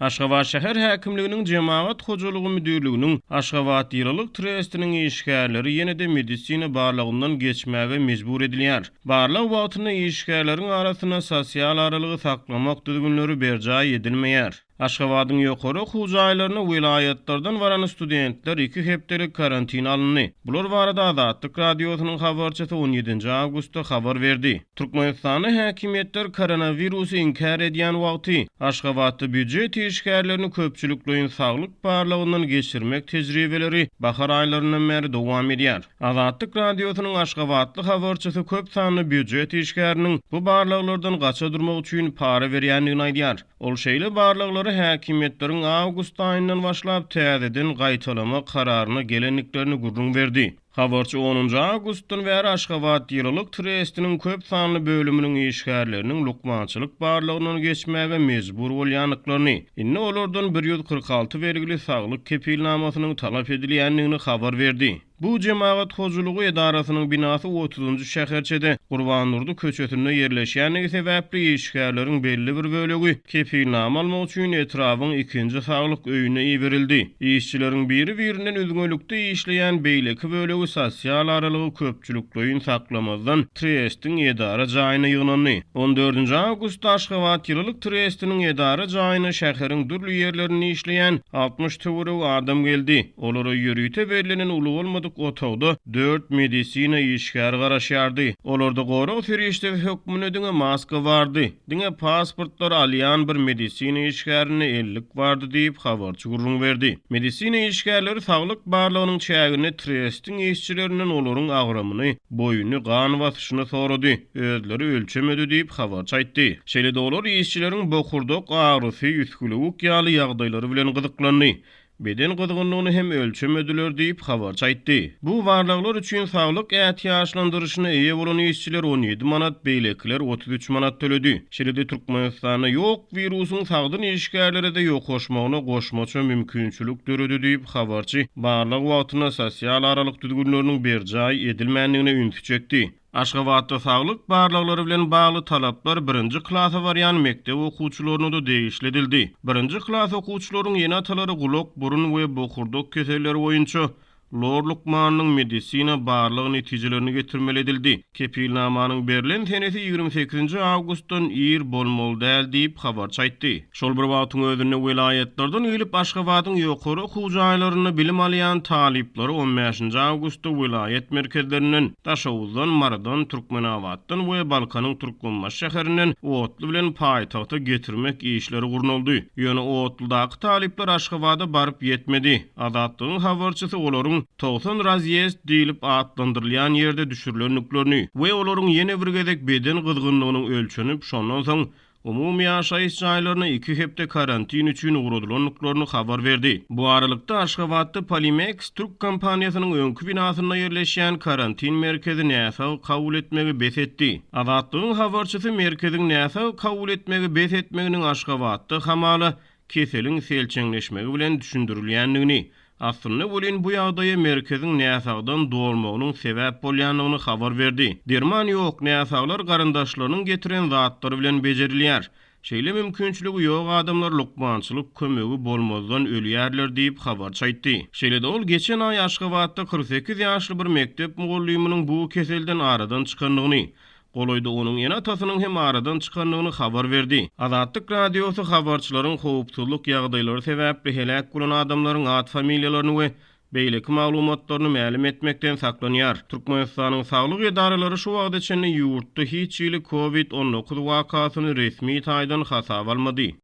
Aşgabat şäher häkimliginiň Jemagat hojalygy müdirliginiň Aşgabatýylylyk trestiniň işgärleri ýene-de medisina barlagyndan geçmäge mejbur edilýär. Barlag wagtynda işgärleriň arasynda sosial aralygy saklamak düzgünleri berjaý edilmeýär. Aşgabadyň ýokary okuw jaýlaryna welaýatlardan baran studentler iki hepdelik karantina alyndy. Bular barada Azatlyk Radiosynyň habarçysy on ýedinji awgustda habar berdi. Türkmenistanda häkimiýetler koronawirusy inkär edýän wagty, Aşgabatda býujet işgärlerini köpçülikleýin saglyk barlagyndan geçirmek tejribeleri bahar aýlaryndan bäri dowam edýär. Azatlyk Radiosynyň aşgabatly habarçysy köp sanly býujet işgäriniň bu barlaglardan gaça durmak üçin para berýändigini aýdýar. Ol şeýle barlaglary häkimiýetleriň awgust aýyndan başlap täzeden gaýtalamak kararyna gelendiklerini gürrüň berdi. Habarçy onunjy awgustdan bäri Aşgabat ýylylyk trestiniň köp sanly bölüminiň işgärleriniň lukmançylyk barlagyndan geçmäge mejbur bolýandyklaryny, indi olardan 146 belgili saglyk kepilnamasynyň talap edilýändigini habar berdi. Bu jemagat hojalygy edarasynyň binasy otuzynjy şäherçede, Gurbandurdy köçesinde ýerleşýändigi sebäpli işgärleriň belli bir bölegi kepilnama almak üçin etrabyň ikinji saglyk öýüne iberildi. Işçileriň biri-birinden üzňelikde işleýän beýleki bölegi sosial aralygy köpçülikleýin saklamazdan trestiň edara jaýyna ýygnandy. On dördünji awgustda Aşgabat ýylylyk trestiniň edara jaýyna şäheriň dürli ýerlerinde işleýän 60 töweregi adam geldi. Olara ýörite bellenen uly bolmadyk otagda dört medisina işgäri garaşýardy. Olarda gorag serişdesi hökmünde diňe maska bardy. Diňe pasportlary alýan bir medisina işgärinde ellik bardy diýip, habarçy gürrüň berdi. Medisina işgärleri saglyk barlagynyň çäginde trestiň işçilerinden olaryň agramyny, boýuny, gan basyşyny sorady, özleri ölçemedi diýip, habarçy aýtdy. Şeýle-de olar işçileriň bokurdak agyrysy, üsgülewük ýaly ýagdaýlary bilen gyzyklandy. Beden gyzgynlygyny hem ölçemediler diýip, habarçy aýtdy. Bu barlaglar üçin saglyk ätiýaçlandyryşyna eýe bolan işçiler 17 manat, beýlekiler 33 manat töledi. Şeýle-de Türkmenistanda ýok wirusyň sagdyn işgärlere-de ýokaşmagyna goşmaça mümkinçilik döredi diýip, habarçy barlag wagtynda sosial aralyk düzgünleriniň berjaý edilmändigine ünsi çekdi. Aşgabatda saglyk barlaglary bilen bagly talaplar birinji klasa barýan mekdep okuwçylaryna-da degişli edildi. Birinji klas okuwçylaryň ene-atalary gulak, burun we bokurdak keselleri boýunça lor lukmanynyň medisina barlag netijelerini getirmeli edildi. Kepilnamanyň berlen senesi 28-nji awgustdan ir bolmaly däl diýip, habarçy aýtdy. Şol bir wagtyň özünde welaýatlardan gelip Aşgabadyň ýokary okuw jaýlarynda bilim alýan talyplary on bäşinji awgustda welaýat merkezlerinden, Daşoguzdan, Marydan, Türkmenabatdan we Balkanyň Türkmenbaşy şäherinden otly bilen paýtagta getirmek işleri gurnaldy. Ýöne otludaky talyplar Aşgabada baryp ýetmedi. Azatlygyň habarçysy olaryň 90 razýezd diýlip atlandyrylýan ýerde düşürilendiklerini we olaryň ýene bir gezek beden gyzgynlygynyň ölçenip, şondan soň Umumy ýaşaýyş jaýlaryna iki hepde karantin üçin ugradylandyklaryny habar berdi. Bu aralykda, Aşgabatda Polimeks türk kompaniýasynyň öňki binasynda ýerleşýän karantin merkezi näsag kabul etmegi bes etdi. Azatlygyň habarçysy merkeziň näsag kabul etmegi bes etmeginiň Aşgabatda hamala keseliň selçeňleşmegi bilen düşündirilýändigini, aslynda welin bu ýagdaýa merkeziň näsagdan dolmagynyň sebäp bolýandygyny habar berdi. Derman ýok, näsaglar garyndaşlarynyň getiren zatlary bilen bejerilýär. Şeýle mümkinçiligi ýok adamlar lukmançylyk kömegi bolmazdan ölýärler diýip, habarçy aýtdy. Şeýle-de ol geçen aý Aşgabatda 48 ýaşly bir mekdep mugallymynyň bu keselden aradan çykandygyny, Golaýda onuň ene-atasynyň hem aradan çykandygyny habar berdi. Azatlyk Radiosy habarçylaryň howpsuzlyk ýagdaýlary sebäpli heläk bolan adamlaryň at-familiýalaryny we beýleki maglumatlaryny mälim etmekden saklanýar. Türkmenistanyň saglyk edaralary şu wagta çenli ýurtda hiç hili Covid 19 wakasyny resmi taýdan hasaba almady.